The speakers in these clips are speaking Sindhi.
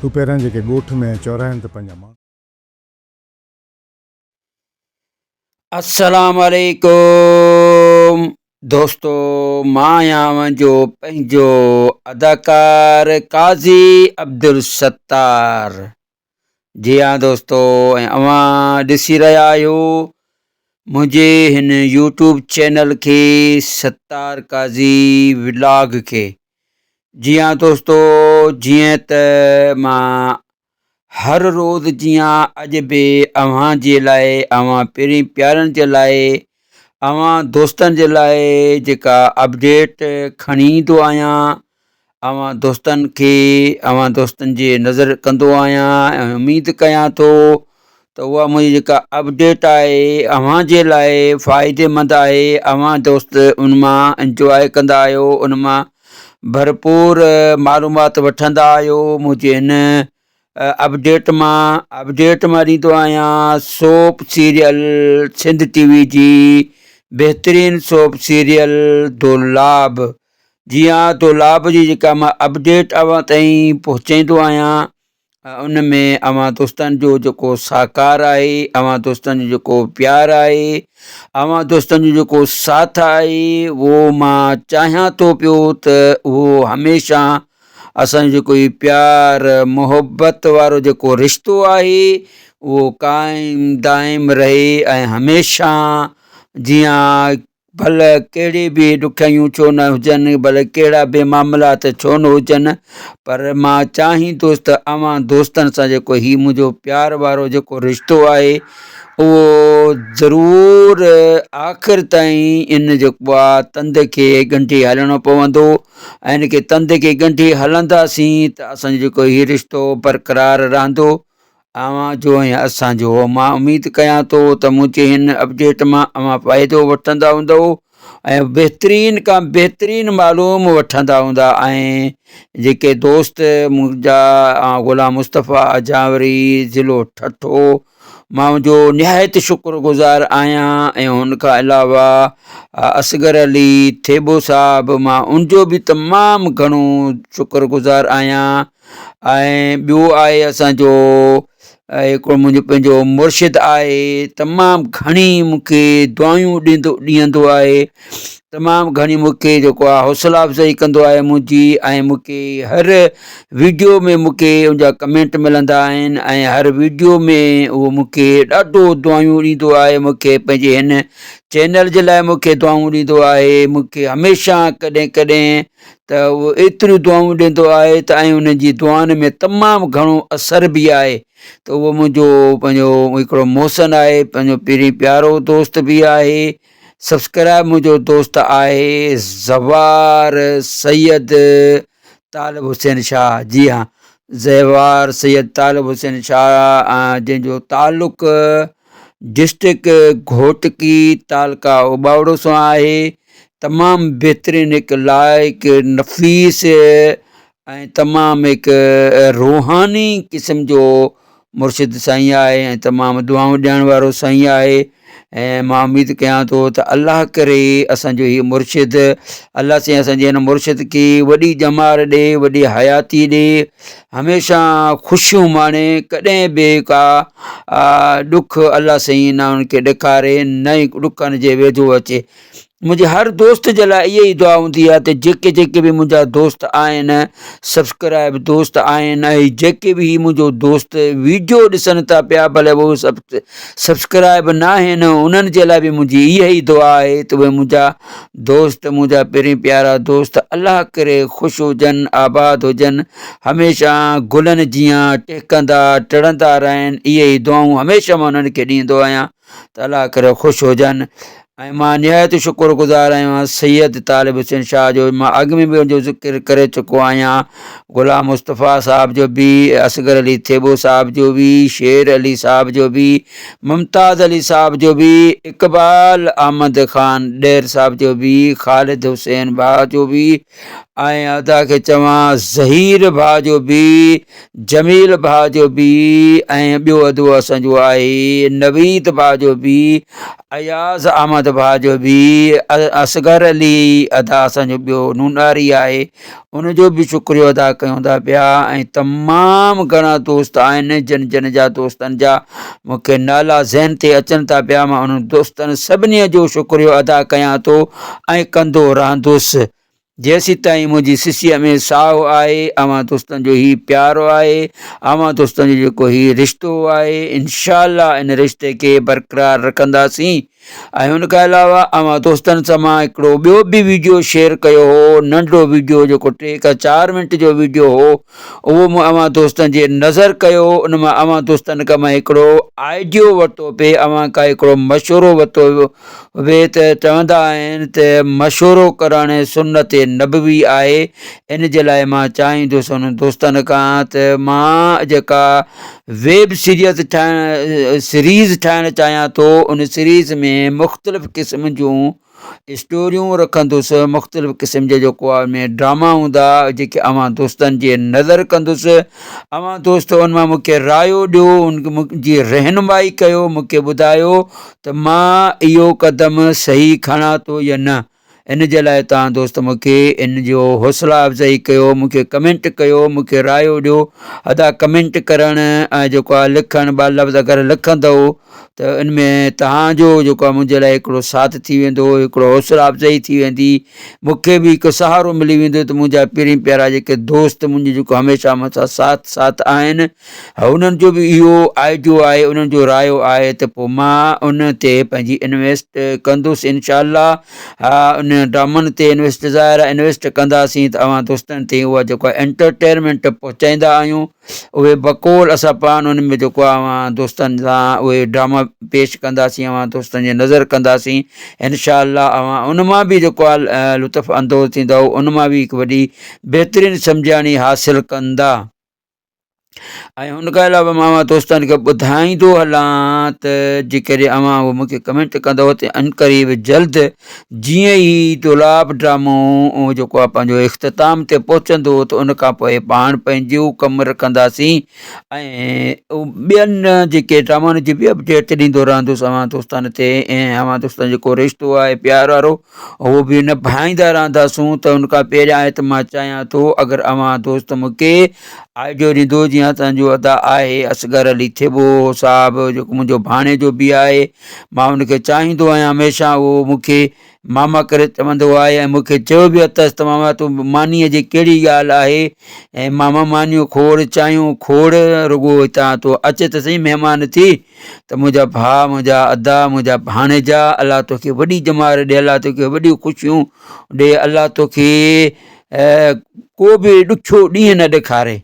هو پهريان جيڪي ڳوٺ ۾ ۽ چوراهن تي پنهنجا ماڻهو. السلام عليڪم دوستو مان آهيان اوهان جو پنهنجو اداڪار قاضي عبدالستار جي ها دوستو ۽ اوهان ڏسي رهيا آهيو منهنجي هن يوٽيوب چينل کي ستار قاضي ولاگ کي جي ها دوستو جيئن ته مان هر روز جيان اڄ به اوهان جي لاء اوهان پرين پيارن جي لاء اوهان دوستن جي لاء جيڪا اپڊيٽ کڻي ايندو آهيان اوهان دوستن کي اوهان دوستن جي نظر ڪندو آهيان ۽ اميد ڪيان ٿو ته اها منهنجي جيڪا اپڊيٽ آهي اوهان جي لاء فائديمند آهي اوهان دوست ان مان انجواء ڪندا آهيو ان مان ڀرپور معلومات وٺندا آهيو منهنجي هن اپڊيٽ مان اپڊيٽ مان ڏيندو آهيان soap serial Sindh T V جي بهترين سوپ سيريل دولاب جي ها دولاب جي جيڪا مان اپڊيٽ اوهان تائين پهچائيندو آهيان ان ۾ اوهان دوستن جو جيڪو سهڪار آهي اوهان دوستن جو جيڪو پيار آهي اوهان دوستن جو جيڪو ساٿ آهي اهو مان چاهيان ٿو پيو ته اهو هميشه اسانجو جيڪو هي پيار محبت وارو جيڪو رشتو آهي اهو قائم دائم رهي ۽ هميشه جيان ڀل ڪهڙي به ڏکيائيون ڇو نه هجن، ڀل ڪهڙا به معاملات ڇو نه هجن، پر مان چاهيندس ته اوهان دوستن سان جيڪو هي منهنجو پيار وارو جيڪو رشتو آهي، اهو ضرور آخر تائين ان جيڪو آ تند کي ڳنڍي هلڻو پوندو ۽ ان کي تند کي ڳنڍي هلنداسين ته اسان جو جيڪو هي رشتو برقرار رهندو. اوهان جو ۽ اسان جو. مان اميد ڪيان ٿو ته منهنجي هن اپڊيٽ مان اوهان فائدو وٺندا هوندؤ ۽ بهترين کان بهترين معلوم وٺندا هوندا ۽ جيڪي دوست منهنجا غلام مصطفيٰ اجاوري ضلعو ٺٽو مان ان جو نهايت شڪر گذار آهيان ۽ ان کان علاوه اصغر علي ٿيٻو صاحب مان ان جو به تمام گهڻو شڪر گذار آهيان ۽ ٻيو آهي اسان جو هڪڙو منهنجو پنهنجو مرشد آهي تمام گهڻي مون کي دعائون ڏيندو ڏيندو آهي تمام گهڻي مون کي جيڪو آهي حوصلا افزائي ڪندو آهي منهنجي ۽ مون کي هر ويڊيو ۾ مون کي ان جا ڪمينٽ ملندا آهن ۽ هر ويڊيو ۾ اهو مون کي ڏاڍو دعائون ڏيندو آهي مون کي پنهنجي هن چينل جي لاء مون کي دعائون ڏيندو آهي مون کي هميشه ڪڏهن ڪڏهن ته اهو ايتريون دعائون ڏيندو آهي ته ۽ انهن جي دعائن ۾ تمام گهڻو اثر به آهي ته اهو منهنجو پنهنجو هڪڙو محسن آهي پنهنجو پرين پيارو دوست به آهي سبسڪرائب منهنجو دوست آهي زوار سيد طالب حسين شاهه جي ها زوار سيد طالب حسين شاهه جنهن جو تعلق ڊسٽرڪٽ گهوٽڪي تعلقه اوٻاوڙو سان آهي تمام بهترين هڪ لائق نفيس ۽ تمام هڪ روحاني قسم جو مرشد سائين آهي ۽ تمام دعائون ڏيڻ وارو سائين آهي ۽ مان اميد ڪيان ٿو ته الله ڪري اسانجو هي مرشد الله سائين اسانجي هن مرشد کي وڏي ڄمار ڏي وڏي حياتي ڏي هميشه خوشيون ماڻي ڪڏهن به ڪا ڏک الله سائين نه ان کي ڏيکاري نه ئي ڏکن جي ويجهو اچي منهنجي هر دوست جي لاء اها ئي دعا هوندي آهي ته جيڪي جيڪي به منهنجا دوست آهن سبسڪرائب دوست آهن ۽ جيڪي به هي منهنجو دوست ويڊيو ڏسن ٿا پيا ڀلي اهو سب سبسڪرائب نه آهن انهن جي لاء به منهنجي اها ئي دعا آهي ته اهي منهنجا دوست منهنجا پرين پيارا دوست الله ڪري خوش هجن آباد هجن هميشه گلن جيان ٽهڪندا ٽڙندا رهن اهي ئي دعائون هميشه مان انهن کي ڏيندو آهيان ته الله ڪري خوش هجن ۽ مان نهايت شڪر گذار آهيان سيد طالب حسين شاهه جو مان اڳ ۾ به ان جو ذڪر ڪري چڪو آهيان غلام مصطفيٰ صاحب جو به اصغر علي ٿيٻو صاحب جو به شير علي صاحب جو به ممتاز علي صاحب جو به اقبال احمد خان ڏهر صاحب جو به خالد حسين ڀاء جو به ۽ ادا کي چوان ظهير ڀاء جو به جميل ڀاء جو به ۽ ٻيو ادو اسان جو آهي نويد ڀاء جو به. اياز احمد ڀاء جو به اصغر علي ادا اسان جو ٻيو نوناري آهي ان جو به شڪريو ادا ڪيون ٿا پيا ۽ تمام گهڻا دوست آهن جن جن جا دوستن جا مون کي نالا ذهن تي اچن ٿا پيا مان انهن دوستن سڀني جو شڪريو ادا ڪيان ٿو ۽ ڪندو رهندس جيسيتائين منهنجي سسيء ۾ ساهه آهي اوهان دوستن جو هي پيار آهي اوهان دوستن جو جيڪو هي رشتو آهي انشاء الله ان رشتي کي برقرار رکنداسين ۽ ان کان علاوه اوهان دوستن سان مان هڪڙو ٻيو به ويڊيو شيئر ڪيو هو ننڍڙو ويڊيو جيڪو ٽي کان چار منٽ جو ويڊيو هو اهو مون اوهان دوستن جي نظر ڪيو ان مان اوهان دوستن کان مان هڪڙو آئيڊيو ورتو پئي اوهان کان هڪڙو مشورو ورتو وي ته چوندا آهن ته مشورو ڪرڻ سنت نبوي آهي ان جي لاء مان چاهيندس انهن دوستن کان ته مان جيڪا ويب سيريز ٺاهڻ سيريز ٺاهڻ چاهيان ٿو ان سيريز ۾ مختلف قسم جون اسٽوريون رکندس مختلف قسم جا جيڪو آهي ان ۾ ڊراما هوندا جيڪي اوهان دوستن جي نظر ڪندس اوهان دوست ان مان مونکي رايو ڏيو ان جي رهنمائي ڪيو مونکي ٻڌايو ته مان اهو قدم صحيح کڻان ٿو يا نه ان جي لاء توهان دوست مون کي ان جو حوصلا افزائي ڪيو مون کي ڪمينٽ ڪيو مون کي رايو ڏيو ادا ڪمينٽ ڪرڻ ۽ جيڪو آهي لکڻ ٻه لفظ اگر لکندو ته ان ۾ توهان جو جيڪو آهي منهنجي لاء هڪڙو ساٿ ٿي ويندو هڪڙو حوصلا افزائي ٿي ويندي مون کي به هڪ سهارو ملي ويندو ته منهنجا پرين پيارا جيڪي دوست منهنجي جيڪو هميشه مون سان ساٿ ساٿ آهن انهن جو به اهو آئيڊيو آهي انهن جو رايو آهي ته پوء مان ان تي پنهنجي انويسٽ ڪندس انشاء الله ها ان ڊرامن تي انويسٽ ظاهر آهي انويسٽ ڪنداسين ته اوهان دوستن تي اها جيڪو آهي انٽرٽينمينٽ پهچائيندا آهيون اهي بقول اسان پاڻ ان ۾ جيڪو آهي اوهان دوستن سان اهي ڊراما پيش ڪنداسين اوهان دوستن جي نظر ڪنداسين انشاء الله اوهان ان مان به جيڪو آهي لطف اندوز ٿيندؤ ان مان به هڪ وڏي بهترين سمجهاڻي حاصل ڪندا. ۽ ان کان علاوه مان اوهان دوستن کي ٻڌائيندو هلان ته جيڪڏهن اوهان اهو مونکي ڪمينٽ ڪندو ته عنقريب جلد جيئن ئي دولاب ڊرامو جيڪو آهي پنهنجو اختتام تي پهچندو ته ان کان پوء پاڻ پنهنجو ڪم رکنداسين ۽ ٻين جيڪي ڊرامن جي به اپڊيٽ ڏيندو رهندس اوهان دوستن تي ۽ اوهان دوستن جيڪو رشتو آهي پيار وارو اهو به نڀائيندا رهنداسون ته ان کان پهريان آهي ته مان چاهيان ٿو اگر اوهان دوست مون کي آئيڊيو ڏيندو جيئن اسان جو ادا آهي اصغر علي ٿيٻو صاحب جيڪو منهنجو ڀاڻيجو به آهي مان ان کي چاهيندو آهيان هميشه اهو مون کي ماما ڪري چوندو آهي ۽ مون کي چيو به اٿس ته ماما تون مانيء جي ڪهڙي ڳالهه آهي ۽ ماما مانيون کوڙ چانهيون کوڙ رڳو هتان تون اچ ته سهي مهمان ٿي ته منهنجا ڀاء، منهنجا ادا، منهنجا ڀاڻيجا، الله توکي وڏي ڄمار ڏي، الله توکي وڏيون خوشيون ڏي، الله توکي ڪو به ڏکيو ڏينهن نه ڏيکاري.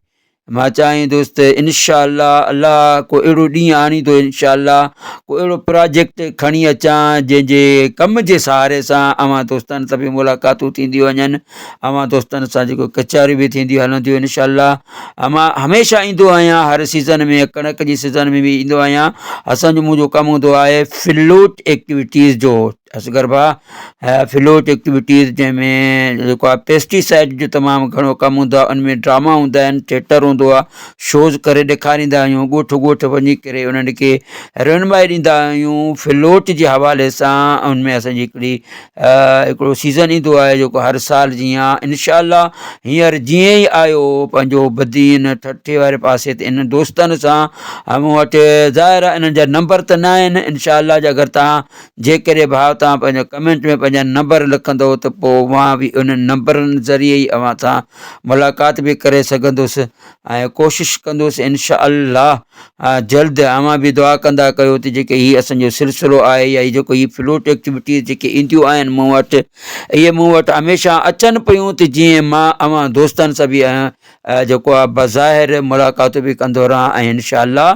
مان چاهيندس ته انشاء الله الله ڪو اهڙو ڏينهن آڻيندو انشاء الله ڪو اهڙو پراجيڪٽ کڻي اچان جنهن جي ڪم جي سهاري سان اوهان دوستن سان به ملاقاتون ٿينديون وڃن اوهان دوستن سان جيڪو ڪچهريون به ٿينديون هلنديون انشاء الله مان هميشه ايندو آهيان هر سيزن ۾ ڪڻڪ جي سيزن ۾ به ايندو آهيان اسانجو منهنجو ڪم هوندو آهي فلوٽ ايڪٽيوٽيز جو اصغر ڀاء فلوٽ ايڪٽيوٽيز جنهن ۾ جيڪو آهي پيسٽيسائڊ جو تمام گهڻو ڪم هوندو آهي ان ۾ ڊراما هوندا آهن ٿيٽر هوندو آهي شوز ڪري ڏيکاريندا آهيون ڳوٺ ڳوٺ وڃي ڪري انهن کي رهنمائي ڏيندا آهيون فلوٽ جي حوالي سان ان ۾ اسانجي هڪڙي هڪڙو سيزن ايندو آهي جيڪو هر سال جيان انشاء الله هينئر جيئن ئي آيو پنهنجو بدين ٺٽي واري پاسي تي انهن دوستن سان مون وٽ ظاهر آهي انهن جا نمبر ته نه آهن انشاء الله جي اگر تان جيڪڏهن ڀاء تان پنهنجو ڪمينٽ ۾ پنهنجا نمبر لکندو ته پوء مان به انهن نمبرن ذريعي ئي اوهان سان ملاقات به ڪري سگهندس ۽ ڪوشش ڪندس انشاء الله جلد اوهان به دعا ڪندا ڪيو ته جيڪي هي اسان جو سلسلو آهي يا هي جيڪو هي فلوٽ ايڪٽيوٽيز جيڪي اينديون آهن مون وٽ اهي مون وٽ هميشه اچن پيون ته جيئن مان اوهان دوستن سان به جيڪو آهي بظاهر ملاقاتون به ڪندو رهان ۽ انشاء الله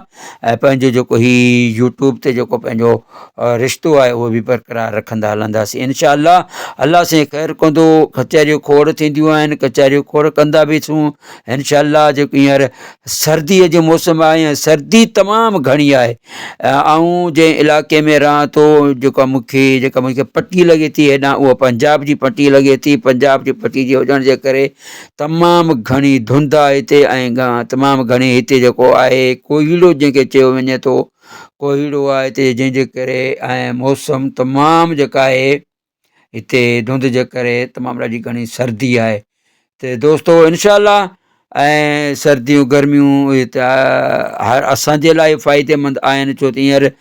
پنهنجو جيڪو هي يوٽيوب تي جيڪو پنهنجو رشتو آهي اهو به برقرار رکندا هلنداسين انشاء الله الله سائين خير ڪندو ڪچهريون کوڙ ٿينديون آهن ڪچهريون کوڙ ڪندا به سون انشاء الله جيڪو هينئر سردي جو موسم آهي ۽ سردي تمام گهڻي آهي آئون جنهن علائقي ۾ رهان ٿو جيڪا مونکي جيڪا مونکي پٽي لڳي ٿي هيڏانهن اها پنجاب جي پٽي لڳي ٿي پنجاب جي پٽي جي هجڻ جي ڪري تمام گهڻي ڌنڌ آهي هتي ۽ تمام گهڻي هتي جيڪو آهي ڪوهيڙو جنهن کي چيو وڃي ٿو. ڪوهيڙو آهي هتي جنهن جي ڪري ۽ موسم تمام جيڪا آهي هتي ڌنڌ جي ڪري تمام ڏاڍي گهڻي سردي آهي ته دوستو انشاء الله ۽ سرديون گرميون اهي ته هر اسانجي لاء فائديمند آهن ڇو ته هينئر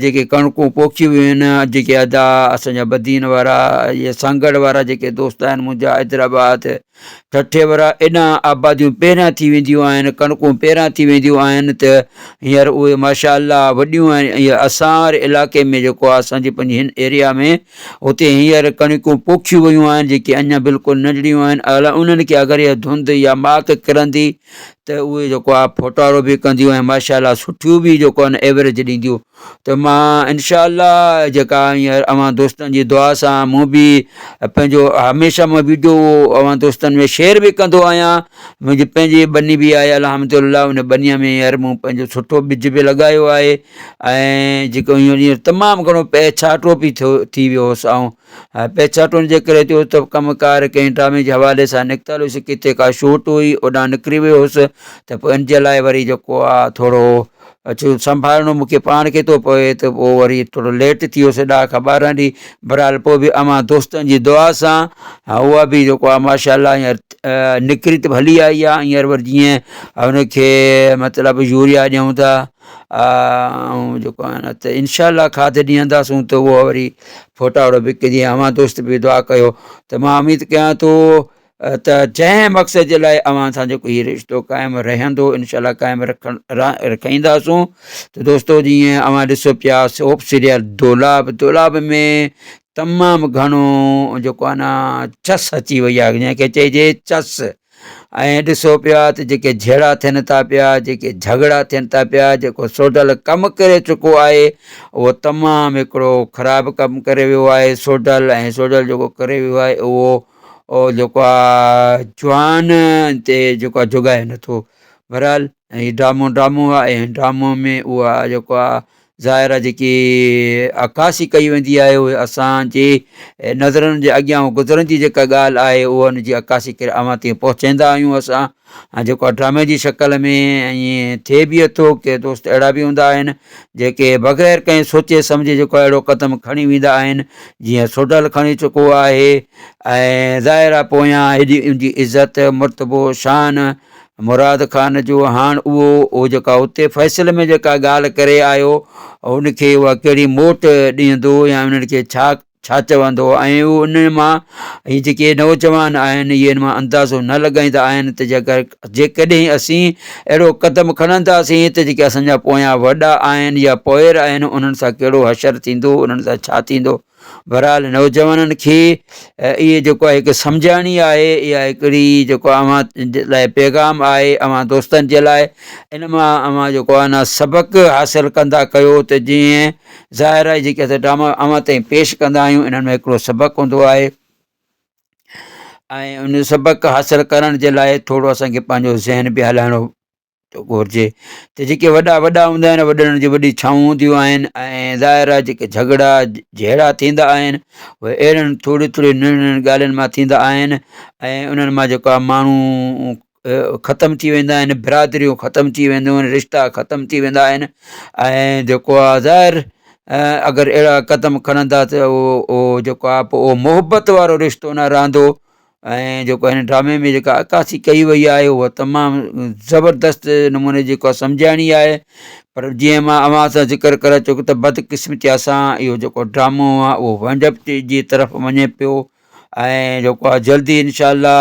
جيڪي ڪڻڪون پوکيون ويون آهن جيڪي ادا اسانجا بدين وارا يا سانگهڙ وارا جيڪي دوست آهن منهنجا حيدرآباد ٺٽي وارا ايڏا آباديون پهريان ٿي وينديون آهن ڪڻڪون پهريان ٿي وينديون آهن ته هينئر اهي ماشاء الله وڏيون آهن ۽ اسان واري علائقي ۾ جيڪو آهي اسانجي پنهنجي هن ايريا ۾ اتي هينئر ڪڻڪون پوکيون ويون آهن جيڪي اڃا بلڪل ننڍڙيون آهن الا انهن کي اگر اها ڌنڌ يا ماڪ ڪرندي ته اهي جيڪو آهي ڦوٽارو به ڪنديون ۽ ماشاء الله سٺيون به جيڪو آهي ايوريج ڏينديون ته مان انشاء الله جيڪا هينئر اوهان دوستن جي دعا سان مون به پنهنجو هميشه مان ويڊيو اوهان دوستن ۾ شيئر به ڪندو آهيان منهنجي پنهنجي ٻني به آهي الحمد لله ان ٻنيء ۾ هينئر مون پنهنجو سٺو ٻج به لڳايو آهي ۽ جيڪو هينئر تمام گهڻو پيڇاٽو به ٿيو ٿي ويو هوس آئون پيڇاٽو ان جي ڪري ٿيو ته ڪم ڪار ڪنهن ڊرامي جي حوالي سان نڪتل هيس ڪٿي ڪا شوٽ هئي اوڏانهن نڪري ويو هوس ته پوء ان جي لاء وري جيڪو آهي ٿورو اچو سنڀالڻو مون کي پاڻ کي ٿو پوي ته پوء وري ٿورو ليٽ ٿي ويس ڏهه کان 12 ڏينهن بهرحال پوء به اوهان دوستن جي دعا سان اها به جيڪو آهي ماشاء الله هينئر نڪري ته ڀلي آئي آهي هينئر وري جيئن ان کي مطلب يوريا ڏيون ٿا ۽ جيڪو آهي نه ته انشاء الله کاڌ ڏينداسون ته اهو وري ڦوٽاڙو به جيئن اوهان دوست به دعا ڪيو ته مان اميد ڪيان ٿو ته جنهن مقصد جي لاء اوهان سان جيڪو هي رشتو قائم رهندو انشاء الله قائم رکڻ رکائينداسون ته دوستو جيئن اوهان ڏسو پيا سوپ سيريل دولاب دولاب ۾ تمام گهڻو جيڪو آهي نه چس اچي وئي آهي جنهن کي چئجي چس ۽ ڏسو پيا ته جيڪي جهيڙا ٿين ٿا پيا جيڪي جهڳڙا ٿين ٿا پيا جيڪو سوڍل ڪم ڪري چڪو آهي اهو تمام هڪڙو خراب ڪم ڪري ويو آهي سوڍل ۽ سوڍل جيڪو ڪري ويو آهي اهو اهو جيڪو آ جوان تي جيڪو آ جڳائي نٿو بھرحال هي ڊرامو ڊرامو آ ۽ ڊرامو ۾ اها جيڪو آ ظاهر آ جيڪي عڪاسي ڪئي ويندي آهي اهي اسان جي نظرن جي اڳيان گذرندي جيڪا ڳالهه آهي اها ان جي عڪاسي ڪري اوهان تائين پهچائيندا آهيون اسان ۽ جيڪو آ ڊرامي جي شڪل ۾ ائين ٿئي به اٿو ڪي دوست اهڙا به هوندا آهن جيڪي بغير ڪنهن سوچي سمجهي جيڪو اهڙو قدم کڻي ويندا آهن جيئن سوڍل کڻي چڪو آهي ۽ ظاهر آ پويان هيڏي ان جي عزت مرتبو شان مراد خان جو هاڻ اهو اهو جيڪا اتي فيصلي ۾ جيڪا ڳالهه ڪري آيو ان کي اها ڪهڙي موٽ ڏيندو يا انهن کي ڇا ڇا چوندو ۽ اهو انهن مان هي جيڪي نوجوان آهن اهي ان مان اندازو نه لڳائيندا آهن ته جيڪر جيڪڏهن اسين اهڙو قدم کڻنداسين ته جيڪي اسان جا پويان وڏا آهن يا پوئر آهن انهن سان ڪهڙو حشر ٿيندو انهن سان ڇا ٿيندو بھرحال نوجوانن کي اهي جيڪو آهي هڪ سمجهاڻي آهي اها هڪڙي جيڪو اوهان جي لاء پيغام آهي اوهان دوستن جي لاء ان مان اوهان جيڪو آهي نه سبق حاصل ڪندا ڪيو ته جيئن ظاهر آهي جيڪي اسان ڊراما اوهان تائين پيش ڪندا آهيون انهن ۾ هڪڙو سبق هوندو آهي ۽ ان سبق حاصل ڪرڻ جي لاء ٿورو اسانکي پنهنجو ذهن به هلائڻو گهرجي ته جيڪي وڏا وڏا هوندا آهن وڏڙن جون وڏي ڇانو هونديون آهن ۽ ظاهر آهي جيڪي جهڳڙا جهيڙا ٿيندا آهن اهي اهڙن ٿوري ٿوري ننڍين ننڍين ڳالهين مان ٿيندا آهن ۽ انهن مان جيڪو آهي ماڻهو ختم ٿي ويندا آهن برادريون ختم ٿي وينديون آهن رشتا ختم ٿي ويندا آهن ۽ جيڪو آهي ظاهر اگر اهڙا قدم کڻندا ته اهو جيڪو آهي پوء اهو محبت وارو رشتو نه رهندو ۽ جيڪو هن ڊرامي ۾ جيڪا عڪاسي ڪئي وئي آهي اها تمام زبردست نموني جيڪو سمجهاڻي آهي پر جيئن مان اوهان سان ذڪر ڪري چڪو ته بدقسمتي سان اهو جيڪو ڊرامو آهي اهو ونڊ اپ جي طرف وڃي پيو ۽ جيڪو آهي جلدي انشاء الله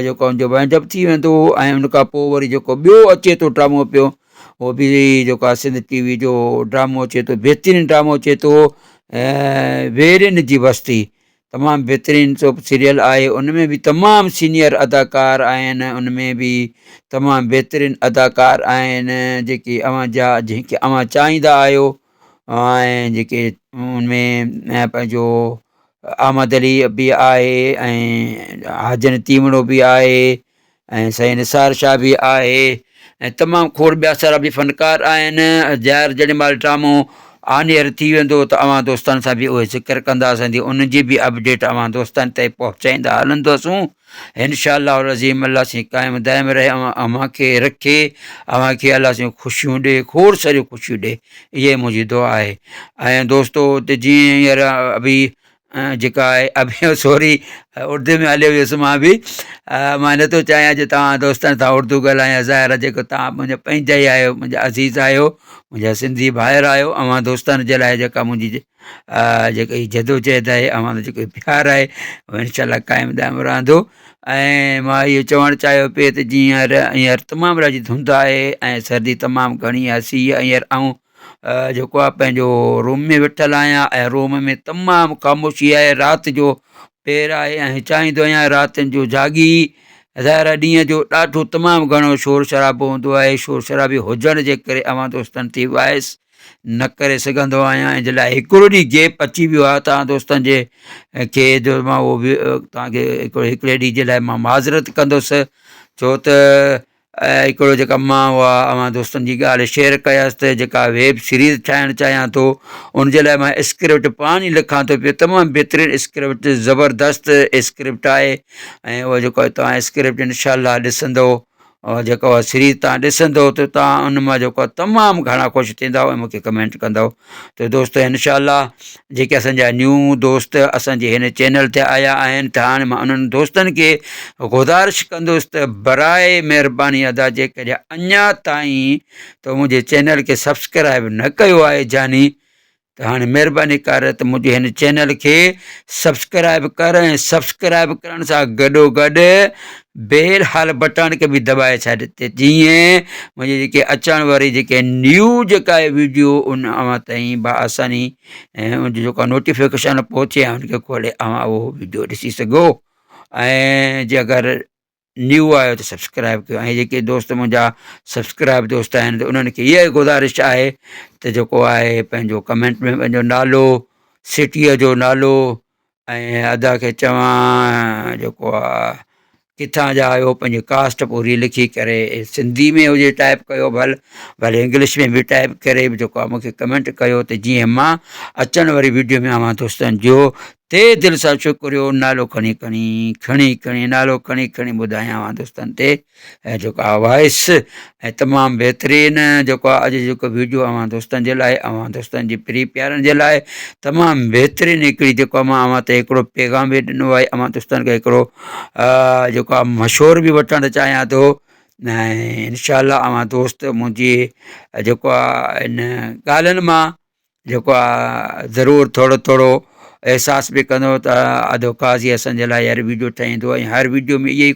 جيڪو ان جو ونڊ اپ ٿي ويندو ۽ ان کان پوء وري جيڪو ٻيو اچي ٿو ڊرامو پيو اهو به جيڪو آهي سنڌ ٽي وي جو ڊرامو اچي ٿو بهترين ڊرامو اچي ٿو ويرين جي وستي تمام بهترين سوپ سيريل آهي ان ۾ به تمام سينيئر اداڪار آهن ان ۾ به تمام بهترين اداڪار آهن جيڪي اوهان جا جنهن کي اوهان چاهيندا آهيو ۽ جيڪي ان ۾ پنهنجو احمد علي به آهي ۽ حاجن تيمڙو به آهي ۽ سائين نثار شاهه به آهي ۽ تمام کوڙ ٻيا سارا به فنڪار آهن ظاهر جڏهن مهل ڊرامو آن ايئر ٿي ويندو ته اوهان دوستن سان به اهي ذڪر ڪنداسين ان جي به اپڊيٽ اوهان دوستن تائين پهچائيندا هلنداسون انشاء الله العظيم الله سين قائم دائم رهي اوهان کي رکي اوهان کي الله سين خوشيون ڏي کوڙ ساريون خوشيون ڏي اها منهنجي دعا آهي ۽ دوستو ته جيئن هينئر ابي جيڪا آهي ابي سوري اردو ۾ هليو ويس مان به مان نٿو چاهيان جو توهان دوستن سان اردو ڳالهايان ظاهر آهي جيڪو توهان منهنجا پنهنجا ئي آهيو منهنجا عزيز آهيو منهنجا سنڌي ڀائر آهيو اوهان دوستن جي لاء جيڪا منهنجي جيڪا هي جدوجهد آهي اوهان جو جيڪو پيار آهي اهو انشاء الله قائم دائم رهندو ۽ مان اهو چوڻ چاهيو پئي ته جيئن هينئر تمام راجي ڌنڌ آهي ۽ سردي تمام گهڻي آهي سيء هينئر آئون جيڪو آهي پنهنجو روم ۾ ويٺل آهيان ۽ روم ۾ تمام خاموشي آهي رات جو پير آهي ۽ چاهيندو آهيان راتين جو جاڳي ظاهر آهي ڏينهن جو ڏاڍو تمام گهڻو شور شرابو هوندو آهي شور شرابي هجڻ جي ڪري اوهان دوستن تي وائس نه ڪري سگهندو آهيان ان جي لاء هڪڙو ڏينهن گيپ اچي ويو آهي توهان دوستن جي کي جو مان اهو به توهان کي هڪڙو هڪڙي ڏينهن جي لاء مان معذرت ڪندس ڇو ته هڪڙو جيڪا مان اها اوهان دوستن جي ڳالهه شيئر ڪيس ته جيڪا ويب سيريز ٺاهڻ چاهيان ٿو ان جي لاء مان اسڪرپٽ پاڻ ئي لکان ٿو پيو تمام بهترين اسڪرپٽ زبردست اسڪرپٽ آهي ۽ اهو جيڪو توهان اسڪرپٽ انشاء الله ڏسندو جيڪو اها سيريز توهان ڏسندو ته توهان ان مان جيڪو آهي تمام گهڻا خوش ٿيندؤ ۽ مونکي ڪمينٽ ڪندؤ ته دوستو انشاء الله جيڪي اسانجا نيو دوست اسانجي هن چينل تي آيا آهن ته هاڻي مان انهن دوستن کي گذارش ڪندس ته برائي مهرباني ادا جيڪڏهن اڃا تائين تو منهنجي چينل کي سبسڪرائب نه ڪيو آهي جاني ته هاڻي مهرباني ڪر ته منهنجي هن چينل کي سبسڪرائب ڪر ۽ سبسڪرائب ڪرڻ سان گڏو گڏ بيل حال بٽڻ کي به دٻائي ڇڏ ته جيئن منهنجي جيڪي اچڻ واري جيڪي نيو جيڪا آهي ويڊيو ان اوهان تائين بآساني ۽ ان جو جيڪو نوٽيفڪيشن پهچي ۽ ان کي کولي اوهان اهو ويڊيو ڏسي سگهو ۽ جي اگر نيو آهيو ته سبسڪرائب ڪيو ۽ جيڪي دوست منهنجا سبسڪرائب دوست آهن ته انهن کي اها گذارش آهي ته جيڪو آهي پنهنجو ڪمينٽ ۾ پنهنجو نالو سٽيء جو نالو ۽ ادا کي چوان جيڪو آهي ڪٿان جا آهيو پنهنجي ڪاسٽ پوري لکي ڪري سنڌي ۾ هجي ٽائپ ڪيو ڀل ڀلي انگلش ۾ به ٽائپ ڪري به جيڪو آهي مونکي ڪمينٽ ڪيو ته جيئن مان اچڻ واري ويڊيو ۾ اوهان دوستن جو تهه دل سان شڪريو نالو کڻي کڻي کڻي کڻي نالو کڻي کڻي ٻڌايان اوهان دوستن تي ۽ جيڪو آ وائس ۽ تمام بهترين جيڪو آ اڄ جيڪو ويڊيو اوهان دوستن جي لاء اوهان دوستن جي پري پيارن جي لاء تمام بهترين هڪڙي جيڪو مان اوهان تي هڪڙو پيغام به ڏنو آهي اوهان دوستن کي هڪڙو جيڪو آ مشور به وٺڻ چاهيان ٿو ۽ انشاء الله اوهان دوست منهنجي جيڪو آ ان ڳالهين مان جيڪو آ ضرور ٿورو ٿورو احساس به ڪندو ته ادو قاضي اسان جي لاء يار ويڊيو ٺاهيندو ۽ هر ويڊيو ۾ اهو ئي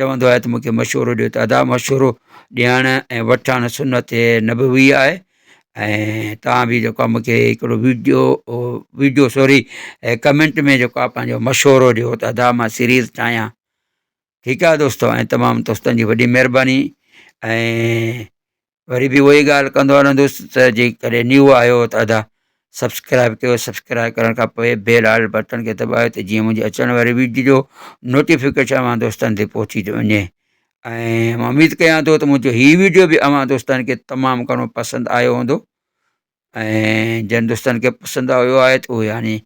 چوندو آهي ته مونکي مشورو ڏيو ته ادا مشورو ڏيڻ ۽ وٺڻ سنت نبوي آهي ۽ توهان به جيڪو آهي مونکي هڪڙو ويڊيو ويڊيو سوري ڪمينٽ ۾ جيڪو آهي پنهنجو مشورو ڏيو ته ادا مان سيريز ٺاهيان ٺيڪ آهي دوستو ۽ تمام دوستن جي وڏي مهرباني ۽ وري به اها ئي ڳالهه ڪندو هلندس ته جيڪڏهن نيو آهيو ته ادا سبسڪرائب ڪيو سبسڪرائب ڪرڻ کان پوء بيل آل بٽڻ کي دٻايو ته جيئن منهنجي اچڻ واري ويڊيو جو نوٽيفڪيشن اوهان دوستن تي پهچي وڃي ۽ مان اميد ڪيان ٿو ته منهنجو هي ويڊيو به اوهان دوستن کي تمام گهڻو پسند آيو هوندو ۽ جن دوستن کي پسند آيو آهي ته اهي هاڻي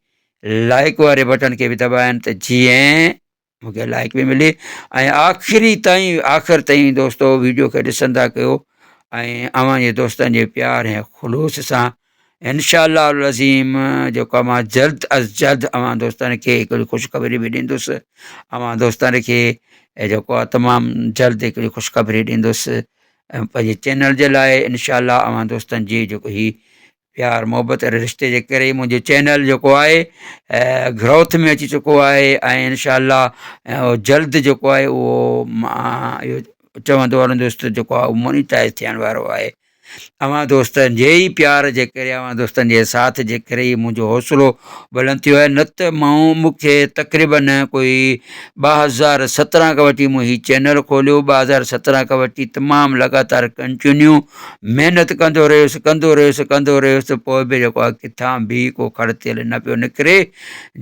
لائڪ واري بٽڻ کي به دٻائن ته جيئن مونکي لائڪ به ملي ۽ آخري تائين آخر تائين دوستو ويڊيو کي ڏسندا ڪيو ۽ اوهان جي دوستن جي پيار ۽ خلوص سان انشاء الله العظيم جيڪو مان جلد از جلد اوهان دوستن کي هڪڙي خوشخبري به ڏيندس اوهان دوستن کي جيڪو آهي تمام جلد هڪڙي خوشخبري ڏيندس ۽ پنهنجي چينل جي لاء انشاء الله اوهان دوستن جي جيڪو هي پيار محبت واري رشتي جي ڪري منهنجو چينل جيڪو آهي گروٿ ۾ اچي چڪو آهي ۽ انشاء الله جلد جيڪو آهي اهو مان اهو چوندو هلندس ته جيڪو آهي مونيٽائز ٿيڻ وارو آهي اوهان دوستن جي ئي پيار جي ڪري اوهان دوستن جي ساٿ جي ڪري ئي منهنجو حوصلو بلند ٿيو آهي نه ته مان مونکي تقريبن ڪوئي 2017 کان وٺي مون هي چينل کوليو 2017 کان وٺي تمام لڳاتار ڪنٽينيو محنت ڪندو رهيس ڪندو رهيس ڪندو رهيس ته پوء به جيڪو آهي ڪٿان به ڪو کڙ تيل نه پيو نڪري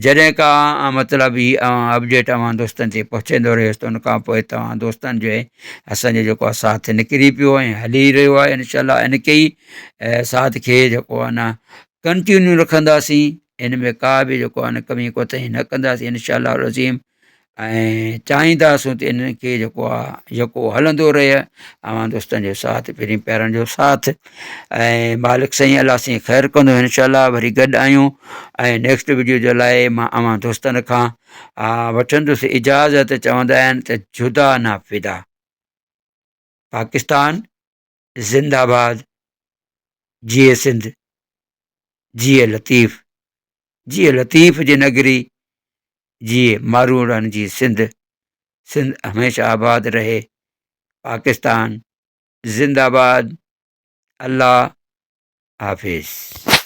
جڏهن کان مطلب هي اپڊيٽ اوهان دوستن تي پهچائيندو رهيس ته ان کان پوء توهان دوستن جو اسانجو جيڪو آهي ساٿ نڪري پيو ۽ هلي رهيو آهي انشاء الله ان کي ئي ساٿ کي جيڪو آهي نه ڪنٽينيو رکنداسين ان ۾ ڪا به جيڪو آهي نه ڪمي ڪوتاهي نه ڪنداسين انشاء الله العظيم ۽ چاهينداسون ته انهن کي جيڪو آهي جيڪو هلندو رهي اوهان دوستن جو ساٿ پرين پيارن جو ساٿ ۽ مالڪ سائين الله سائين خير ڪندو انشاء الله وري گڏ آهيون ۽ نيڪسٽ ويڊيو جي لاء مان اوهان دوستن کان وٺندس اجازت چوندا آهن ته جدا نه فدا پاڪستان زنده آباد جيئي سنڌ جيئي لطيف جيئي لطيف جي نگري جيئي ماروئڙن جي سنڌ سنڌ هميشه آباد رهي پاڪستان زنده آباد الله حافظ.